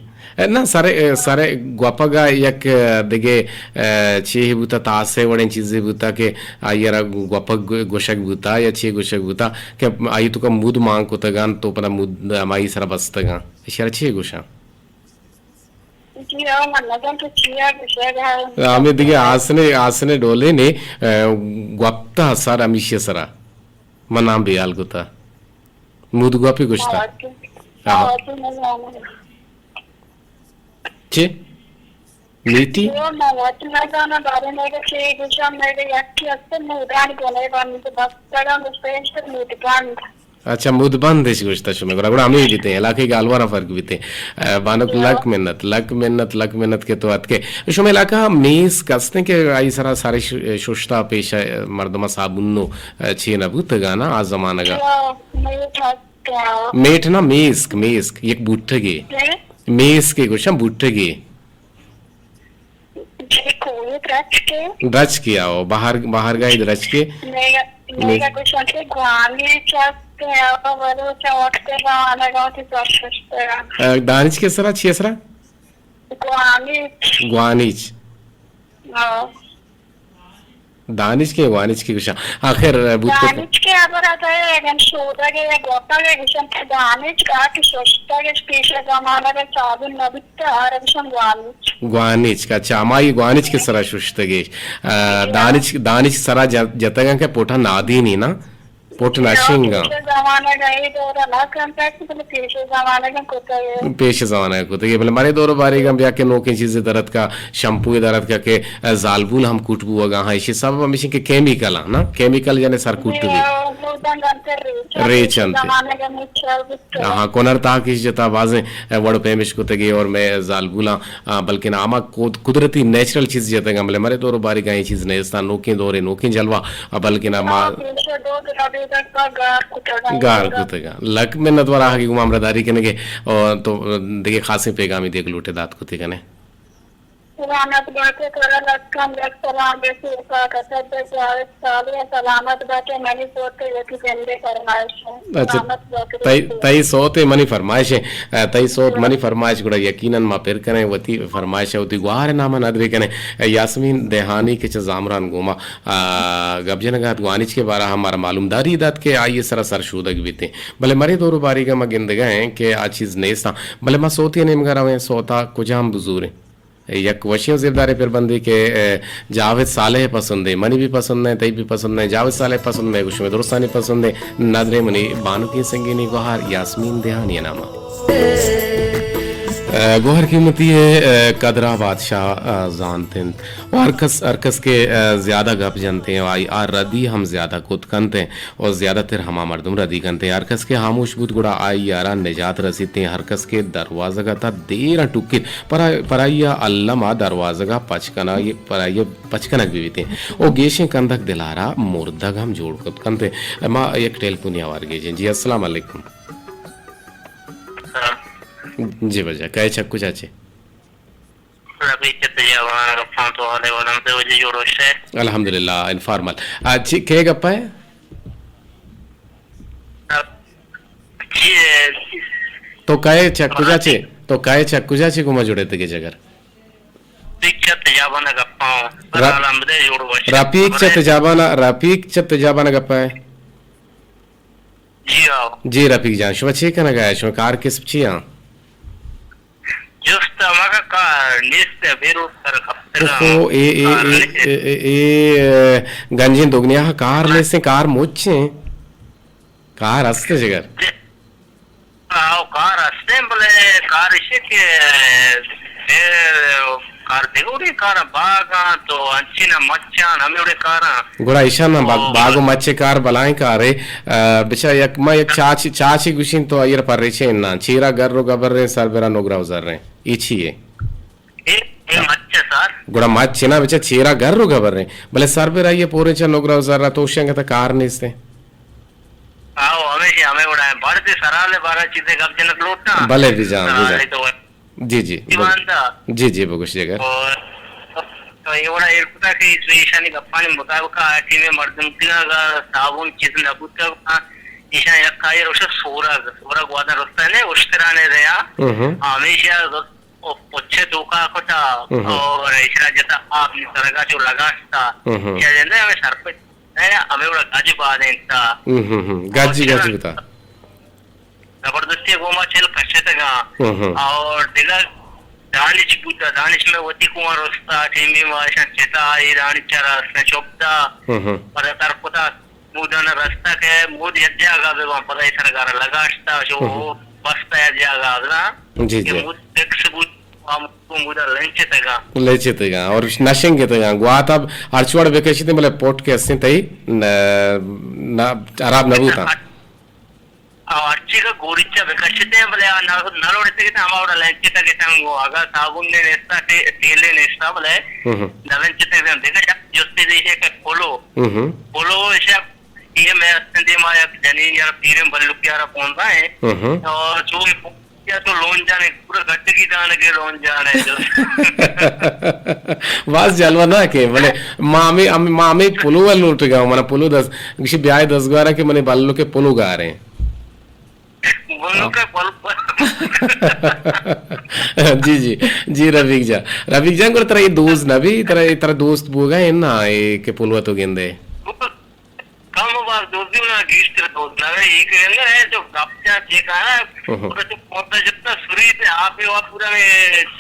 نہ، سر، سر گوپگ ء یک دگہ، ء، چیہے بوتا، تاسے وڑیں چیزے بوتا کہ آئی ء را گوپگ گوشگ بوتا یا چے گوشگ بوتا کہ آئی توکا مود مان کتگ انت تو پدا مود ہمائی سرا بستگ انت۔ ایشی ء را چے گوشاں؟ جی، آ من نزانت چیا گوشگ ء۔ ہمے دگہ آسنے، آسنے ڈولے نے، ء، گوپتا سر ہمیشی سرا۔ من نام بیال کتا۔ مود گوپی گوشتا۔ آواز، آہا۔ آواز نزانم۔ چے؟ میٹی؟ او، ما وت نہ زاناں، بارے مئے چے گوشاں، مئے یکی است مودان گونے بند، بس تگا گوشتگش تو مودبند۔ اچھا، مودبندش گوشتہ شمئے، گڑا، گڑا ہمے بیتیں، علاقے گالواراں فرق بیتیں۔ اے، بانک، یا۔ لک منت، لک منت، لک منت کہ تو اتکے۔ شمئے علاقہ میسک استیں کہ آئی سرا سر ش-، ششتا پیش مردماں صابون نو، اے، چے نہ بوتگا نا آ زمانگا؟ یا، میسک است۔ میٹ نا، میسک، میسک، یک بوٹگے۔ چے؟ میسکے گوشاں، بوٹگے۔ جی، کوئی درچکے۔ درچکے آؤ، بہار، بہارگاہی درچکے۔ میگا، میگا گوشاں کہ گوانیچ است، آؤ بلوچ وقت زمانگا وتی سر ششتگا۔ اے، دانچ کے سرا، چی سرا؟ گوانیچ۔ گوانیچ۔ ہاں۔ دانچ کے، گوانچ کے گوشاں۔ آخر بوت کت۔ دانچ کے ہبر ات ئے، اگن شودگ ء یا گوپگ ء گوشنت دانچ، گاٹ ششتگ اش پیش ء زمانگ ء صابن نہ بیت، آرا گوشنت گوانچ۔ گوانچ کا، اچھا، ہمائی گوانچ کے سرا ششتگ اش۔ آ، دانچ، دانچ سرا ج-، جتگاں کہ پوٹا نادینی نا، پوٹ ناشنگا۔ پیش ء زمانگ ء اے دور ء نہ کنت، بلے پیش ء زمانگ ء کتگ۔ پیش ء زمانگ ء کتگ، بلے مرے دور و باریگاں بیا کہ نوکیں چیزے در اتکا، شمپوے در اتکا کہ زالبول ہم کوٹ بوگا ہاں، ایشی سبب ہمیش کہ کیمیکل ہاں نا، کیمیکل جنے سر کوٹ بی۔ ریچ انت۔ ہاں، کنر تاکش جتا بازیں وڑ پیمش کتگی اور مئے زالبولاں، آ، بلکن آما قد-، قدرتی نیچرل چیز جتگاں، بلے مرے دور و باریگاں اے چیز نیستاں، نوکیں دورے، نوکیں جلوہ، آ، بلکن آ ما گار کتگاں۔ لک منت وار آہگی گوما ہمراہداری کنگے، اور تو دگہ خاصیں پیغامی دیگ لوٹے دات کتے کنے۔ سلامت باتے، ترا لکھاں لکھ سلام رسیت، پاک اسد جاوید صالح، سلامت باتے، منی سوت یکی زندے فرمائش ہے۔ اچھا، سلامت باتے۔ تئی، تئی سوت منی فرمائش ہے، اے، تئی سوت منی فرمائش، گڑا یقیناً ما پر کنیں وتی فرمائش ہے، وتی گوہار نامہ ندرے کنیں۔ اے، یاسمین دہانی کہ چہ زامران گوما، آ، گپ جنگات گوانچ کے بارہ ہم مارا معلومداری دات کہ آئی سرا سرشودگ بیتے، بلے مرے دور و باریگا ما گندگا ہیں کہ آ چیز نیستاں، بلے ما سوتی نیمگا رویں، سوتا کجام بزوریں۔ یک وشیں و زیبداریں پربندے کہ، اے، جاوید صالح پسندیں، منی بھی پسندیں، تئی بھی پسندیں، جاوید صالح پسند، مئے گوشم درستانی پسندیں، ندرے منی بانکی سنگینی گوہار یاسمین دہانی ناما۔ اے، گوہر قیمتی ہے، اے، قدرہ بادشاہ، اے، زانت انت۔ و ہر کس، ہر کس کہ، اے، زیادہ گپ جنتے ہیں، آئی آ ردی ہم زیادہ کت کنتے ہیں۔ و زیادہ تر ہما مردم ردی کنت۔ ہر کس کہ ہاموش بوت گڑا آئی ء را نجات رسیت۔ ہر کس کہ دروازگ ء تھا دیر ء ٹکیت، پر، پر آئی ء الم ء دروازگ ء پچ کنگ، پر آئی ء پچ کنگ بہ بیت۔ و گیشیں کندگ دل ء را مردگ ہم جوڑ کت کنت۔ ما یک ٹیلیفونی ہوار گیجیں۔ جی، السلام علیکم۔ جی بجا، کئے چہ کجا چے؟ رفیق چہ تجاوان گپاں، تو حال احوال ہم سے وجہ جوڑ وش ہے۔ الحمدللہ، انفارمل۔ آ، چی، کے گپا ہے؟ جی، تو کئے چہ کجا چے؟ تو کئے چہ کجا چے گما جوڑے تگے جگر؟ رفیق چہ تجاوان گپاں۔ ر-، حال ہم دے جوڑ وش ہے۔ رفیق چہ تجاوان، رفیق چہ تجاوان گپا ہے۔ جی ہاں۔ جی رفیق جان، شما چے کنگا ہے؟ شما کار کسب چی ہاں؟ جست ہمگا کار نیست، بے روزگار کپتگاں۔ اوہو، اے، اے، کار اے، نیست۔ اے، اے، اے، گنجیں دگنیا کار نیستیں، کار مچیں۔ کار ہست جگر۔ آؤ، کار ہستیں، بلے کار ایشی کہ اے کار دگہ وڑیں کاراں، باغاں تو انچیں مچاں، ہمے وڑیں کاراں۔ گڑا ایشاں نہ با-، او۔ باغ و مچ ء کار بلائیں کارے۔ آ، بچا یک، ما یک چاچ، چاچے گوشیں تو آئی ء را پریچے نہ۔ چیرا گر و گبریں، سر برا نگرا و زریں۔ اے چی یے؟ اے، اے مچ ء سر۔ گڑا مچ نہ بچا چیرا گر و گبریں۔ بلے سر برا آئی ء پوریں چا نگرا و زرا تو شنگ تا کار نیستیں۔ آؤ، ہمیشی ہمے وڑا ہے۔ بڑ دے سرال ء بارا چیزے گپ جنک لوٹاں۔ بلے بجان، بجان۔ سرال ء تو جی، جی، بگو-، دیوان دا۔ جی، جی، بگوش جگر۔ اور تو اے وڑا ایر کتا کہ اس ایشانی گپانی مطابق آ ٹیم مردم تینا گا صابون چیز نہ بوتا، ایشان یک کاری روش سورگ، سورگ وادن رستہ نے اشترانے ریا۔ ہم ہم۔ ہمیشہ او پچھے توکا کتا ہم ہم۔ اور ایشرا جتا آپ نی سرگا چو لگاشتا۔ ہم ہم۔ یا جندے ہمیں سرپت ہے، ہمیں وڑا گج بادینتا۔ ہم ہم ہم۔ گج، اور گج بتا۔ زبردستی گوما چل کشتگاں۔ ہم ہم۔ اور دگہ دانش بوتا، دانش میں وتی کواں رستا، ٹیمی ما اشاں چتا، اے دانش چرا اسنے چپتا۔ ہم ہم۔ پدا تر کتا، مودانا رستا کہ مود یک جاگا بباں، پدا اے سرگارا لگاشتا، شو ہم ہم۔ بستا یک جاگا نا۔ جی، کہ جی۔ مود فکس بوت۔ ہم تو مودا لنچ تگا۔ لنچ تگا اور نشنگ تگا۔ گوات اب ہرچ وڑ بکشتے، بلے پوٹ کے اسیں تئی نہ، نہ، خراب نہ بوتا۔ او ہرچی کا گوریچا بکشتے، بلے آ نہ، نہ لوڑتے کہ ہما وڑا لنچ تگا تنگو۔ اگا صابن نے نیستا، تے-، تیل نے نیستا، بلے ہم ہم۔ نہ لنچ تگا دیکھا جا، جستے دیشے کہ پلو۔ ہم ہم۔ پلو ایشا یہ میں استن دے ما یک جنین یار پیریں بلوک یار پوندا ہے۔ ہم ہم۔ اور جو یا تو لون جانے، پورا گڈ کی دان کے لون جانے جو۔ باز جلوہ نہ کے، بلے مامی، ام-، مامی پلو لوٹ گا، منا پلو دس، گشی بیائے دس گارا کہ منے بلو کے پلو گارے۔ بلو کے پلو۔ جی، جی، جی، رفیق جان۔ رفیق جان، گڑا ترا یہ دوست نہ بھی، ترا، ترا دوست بوگا ہے نا، اے کہ پلو تو گندے۔ کم و باز دوست بھی نہ، گیشتر دوست نہ، اے کہ نہ ہے جو گپ جا چے کہا، ہم۔ پورا جو پودا جتا سری تے آپ ہی وہاں پورا میں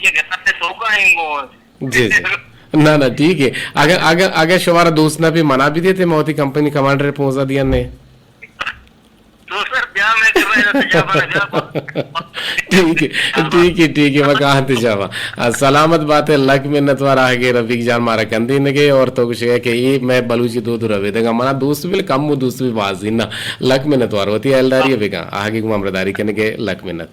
یہ گھر سے سوکا ہی وہ۔ جی، جی۔ نہ، نہ، ٹھیک ہے۔ اگر، اگر، اگر شمارا دوست نہ بھی منا بھی دیتے، میں ہوتی کمپنی کمانڈر پہنچا دیا نے۔ تو سر بیا میں کر رہا ہے، تو جا بنا بیا۔ ٹھیک ہے، ٹھیک ہے، ٹھیک ہے، میں کہاں تے جاوا۔ آ، سلامت بات ہے، لک منت وار آگے رفیق جان مارا کندی نگے اور تو کچھ ہے کہ یہ میں بلوچی دو دو روے دگا، منا دوست بھی کم و دوست بھی بازی نا۔ لک منت وار ہوتی ہے، ایلداری ہے بگا، آگے کو ممرداری کرنے کے لک منت۔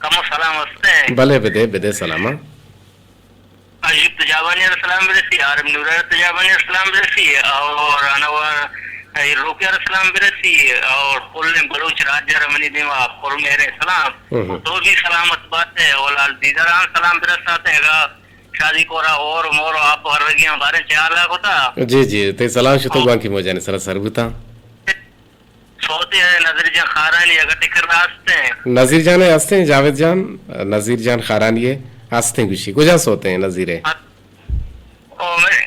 کم و سلام ہستے۔ بلے بدے، بدے سلام۔ ایوب تجابانی را سلام برسی، عارف نورا را تجابانی را سلام برسی، اور انور روکیا را سلام برسی، اور کل بلوچ راج را منی دیما کل میرے سلام۔ ہم ہم۔ تو بھی سلامت بات ہے، اور لال دیداران سلام برساتے ہیں، اگا شادی کورا اور مور آپ ہر رگیاں بارے چیالا کتا۔ جی، جی، تے سلام شتو اور گوانکی موجانی سرا سر بوتا۔ سوتے نظیر جان خارانی اگہ ٹکر ہستیں۔ نظیر جان ہستیں، جاوید جان، نظیر جان خارانی ہستیں گوشی۔ کجا سوتے نظیر ہے؟ او من-،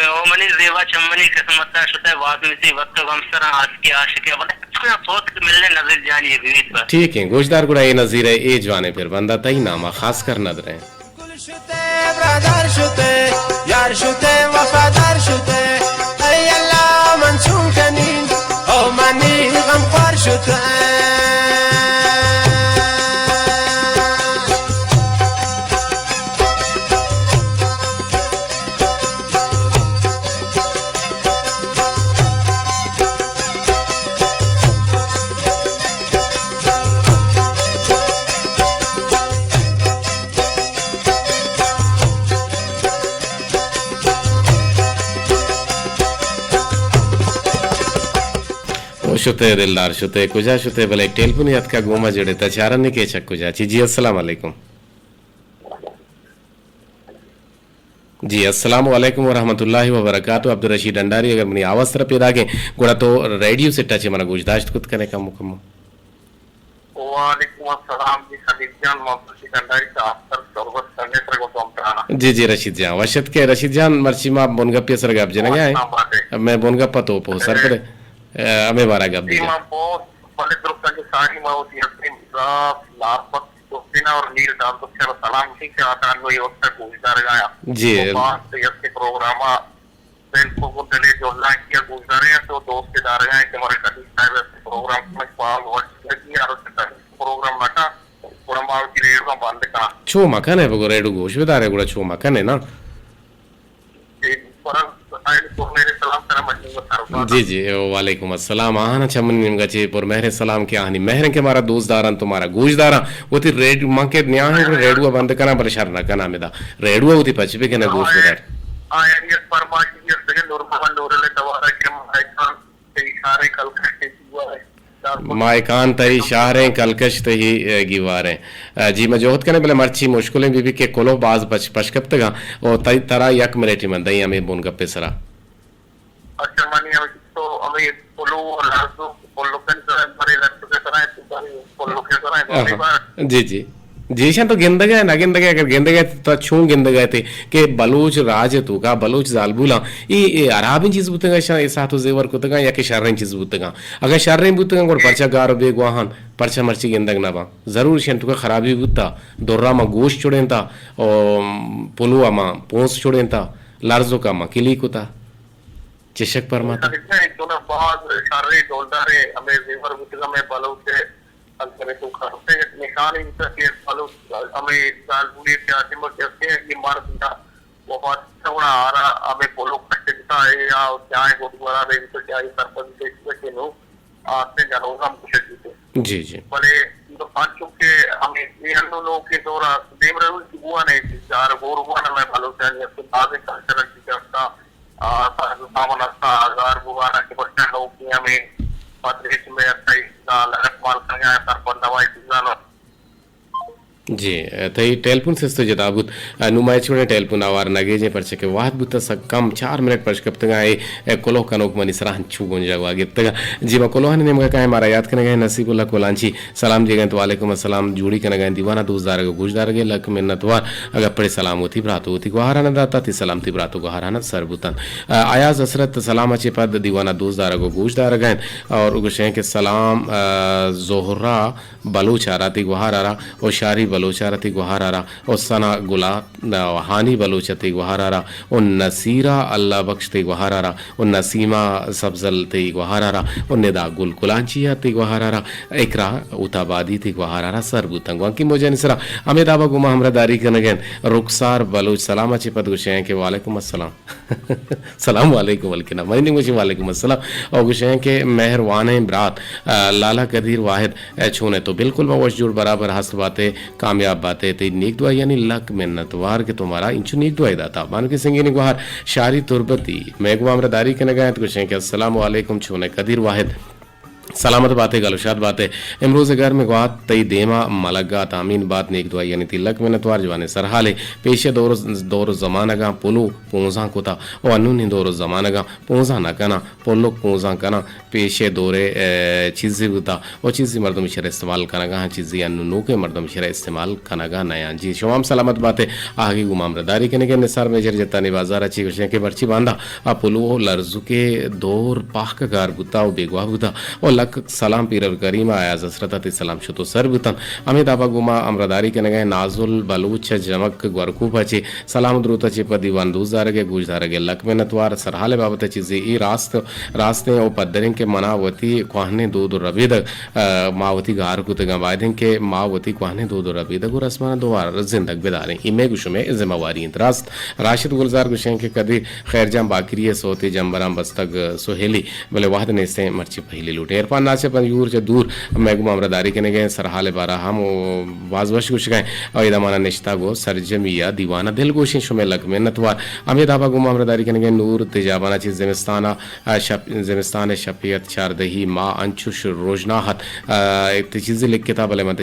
او منی زیبا چمنی قسمت شتے، واقعی سی وقت غم سرا آسکی عاشق ہے، بلے کجا سوت ملنے نظیر جان یہ بیت بس۔ ٹھیک ہے، گوشدار گڑا اے نظیر ہے، اے جوانے پر بندہ تئی نامہ خاص کر ندرے۔ گل شتے، برادر شتے، یار شتے، وفادار شتے۔ اے اللہ، من چون کنین، او منی غمخوار شتے۔ او شتے دلدار شتے، کجا شتے؟ بلے یک ٹیلیفونے اتکا گوما جڑے تا، چارنے کے چک کجا چی؟ جی السلام علیکم۔ جی السلام علیکم ورحمۃ اللہ وبرکاتہ۔ عبدالرشید ڈنڈاری، اگر منی آواز ترا پیداگیں گڑا تو ریڈیو سیٹا چے منا گوشداشت کت کنے کمو کمو۔ وعلیکم السلام جی خلیل جان، محمد رشید انڈاری صاحب، سر سربت سنگے سر گو دوم ترانا۔ جی جی رشید جان، وشت کے رشید جان، مرچی ما بنگپی سر گپ جنگا ہیں۔ وعلیکم السلام۔ میں بنگپ تو پو سر کرے۔ اے، ہمیں بارا گپ جی دیجا۔ ما بہت بڑے درست ہے کہ ساری ما ہوتی ہے اپنی مزاف، لاربت، دوستینا اور میر دام تو سر سلام کی کہ آتا نو یہ وقت گوشدار گایا۔ جی۔ تو بات تو یہ پروگراما بالکل گوں دل ء جہلانکی ء گوشداریں ات و دوست دارگا انت کہ مارا خلیل صاحب ء پروگرام کنگ باز وش لگی، ہر وقت خلیل پروگرام نہ کن، گڑا ما وتی ریڈیو ء بند کناں۔ چو مکن ئے، بگو ریڈیو گوش بدار ئے، گڑا چو مکن ئے نا۔ جی، پر آئی پر مہر سلام سلام علیکم سر۔ جی جی، وعلیکم السلام۔ آہانا چہ منی نیمگا چہ پر مہر سلام کہ آہانی مہریں کہ مارا دوست دارن تو مارا گوش دارن۔ وتی ریڈیو، من کہ نیاہیں گڑا ریڈیو ء بند کناں، بلے شر نہ کناں، ہمدا ریڈیو ء وتی پچ بہ کناں، گوش بدار۔ آیانی یک فرمائشی است کہ نور محمد نور علی توارا کہ ماہکان تئی شاریں کلکش تئی گیوارے۔ ماہکان تئی شاریں کلکش تئی، اے، گیواریں۔ اے، جی، ما جہد کنیں، بلے مرچی مشکلیں بی بی کہ کلوہ باز پش، پش کپتگاں۔ او تئی، ترا یک منٹی من دئیں ہمے بن گپے سرا۔ اچھا، منی ہمے تو ہمے پلو و لرزو، پلو کن سرا، بارے لرزو کے سرا، تو بارے پلو کے سرا، بارے آہا۔ بار۔ جی، جی۔ جی، ایشاں تو گندگ ء نہ گندگ ء، اگر گندگ ء تو چون گندگ ء تے کہ بلوچ راج ء توکا بلوچ زالبولاں اے، اے ہرابیں چیز بوتگاں، ایشاں اے ساعت و زیور کتگاں یا کہ شریں چیز بوتگاں؟ اگاں شریں بوتگاں گڑا پرچا گار و بیگواہان، پرچا مرچی گندگ نہ باں؟ ضرور ایشاں توکا خرابی بوتا، درا ما گوشت چڑینتا، او پلو ء ما پونس چڑینتا، لرزوکا ما کلی کتا۔ چشک پرماتا۔ باز شریں ڈولداریں ہمے زیور بوتگاں مئے بلوچ ء۔ البت تو کہتے نشانی بوتا کہ بلوچ ہمیں زالبولے کہ آدم کہ ہستے ہیں، یہ مرد یا وفات سونا آرا ہمیں پولو کٹتا ہے یا جائیں گوٹ گورا دے تو کیا یہ سرپد سے کہ نو آتے جنوز ہم کچھ جیتے۔ جی، جی۔ بلے انچو کہ ہمیں یہ انو لوگ کے دورا دیم رہو کہ بوا نے چار گور بوا نا میں بلوچانی اپنے بازیں کلچرل چیزیں ہستا، آ، ساز و سامان ہستا، ہزار بوا نا کہ بچہ لوگ کی ہمیں پدریس میں ہستا، اس دا لگت مال کنگا ہے، سرپد نوائی چیزاں۔ جی، تئی ٹیلیفون سسٹم جتا بوت۔ نوں ما ہچ وڑیں ٹیلیفون آوار نہ گیجیں، پرچہ کہ وہد بوت سک کم، چار منٹ پش کپتگاں، اے، اے کلوہ کنوک منی سرا انچو گونجا گوا گپتگاں۔ جی، ما کلوہانی نیمگا کائیں، مارا یاد کنگا ایں نصیب اللہ کلانچی سلام دیگا انت، وعلیکم السلام، جوڑی کنگا ایں، دیوانا دوست دارگ و گوش دارگ ء لک منت وار، اگاں پڑے سلام وتی برات وتی گوہارانا داتا، تی سلام تی برات و گوہارانا سر بوتن۔ آ، ایاز حسرت سلام ء چہ پد دیوانا دوست دارگ و گوش دارگ ء انت اور گوشیں کہ سلام، آ، زہرا بلوچ ء را تی گوہار ء را، و شاری بلوچ ء را تی گوہار ء را، و ثنا گلا، و ہانی بلوچ ء تی گوہار ء را، و نصیرہ اللہ بخش تی گوہار ء را، و نسیمہ سبزل تی گوہار ء را، و ندا گل کلانچی ء تی گوہار ء را، اقرا اوت آبادی تی گوہار ء را سر بوتن۔ گوانکی موجانی سرا ہمے دابا گوما ہمراہ داری کنگ ء انت۔ رخسار بلوچ سلام ء چہ پد گوشیں کہ وعلیکم السلام۔ سلام علیکم، ولکنا منی نیم گوشی وعلیکم السلام۔ او گوشیں کہ مہروانیں برات، آ، لالا قدیر واحد، آ، چون ہے تو؟ بالکل ما وش جوڑ برابر ہست باتے، کامیاب باتے، تئی نیک دعا یعنی لک منت وار کہ تو مارا انچو نیک دعائی داتا۔ بانکی سنگینی گوہار شاری تربتی، میں گو ہمراہ داری کنگا انت، گوشیں کہ السلام علیکم، چون ہے قدیر واحد؟ سلامت باتے، گل و شاد باتے۔ امروز گرم گوات تئی دیما ملگات، آمین بات، نیک دعائیانی تی لک منتوار۔ جوانیں سرحالے، پیشے دور، دور زمانگاں پلو پونزاں کتا و انونی دور زمانگاں پونزاں نہ کناں، پلک پونزاں کناں، پیشے دورے، اے، چیزی بوتا و چیزی مردم شر استعمال کنگا ہاں، چیزی انو نوکے مردم شر استعمال کنگا نیاں۔ جی، شما ہم سلامت باتے، آہگی گو ما ہمراہ داری کنگے۔ نثار میجر جتانی بازار اچی گوشیں کہ مرچی باندا آ پلو و لرزکے دور پاہک گار بوتا و بیگواہ بوتا و لک سلام پیرل کریم ء ایاز حسرت ء تی سلام شت و سر بوتن۔ ہمے دابا گوں ما ہمراہداری کنگ ء نازل بلوچ ء جمک گورکوپ ء چہ سلام و دروت ء چہ پہ دیوان دوست دارگ ء گوش دارگ ء لک منت وار۔ سرحال ء بابت ء چیزے اے راست، راستیں و پدریں کہ منا وتی کوہنیں دود و ربیدگ، ء، ما وتی گار کتگاں، بایدیں کہ ما وتی کوہنیں دود و ربیدگ و رسماناں دوبارہ زندگ بداریں۔ اے مئے گوں شمئے ذمہ واری انت۔ راست راشد گلزار گوشیں کہ کدی خیر جان باکری ء سوتے جمبراں بستگ سہیلی، بلے وہد نیستیں مرچی پہلی لوٹیں۔ عرفان ناصر پنجگور چہ دور مئے گوں ہمراہداری کنگ ء سرحال ء بارہ ہم و باز وش گوشگ ء او ادا مانا نشتگ و سرجمی ء دیوان ء دلگوشیں۔ شمئے لک منت وار۔ ہمے دابا گوں ہمراہداری کنگ ء نور تجابان ء چہ زمستان ء شپ، زمستان ء شپے ات چاردہی ماہ انچوش روژنا ات، ء، ات چیزے لکھتا بلے من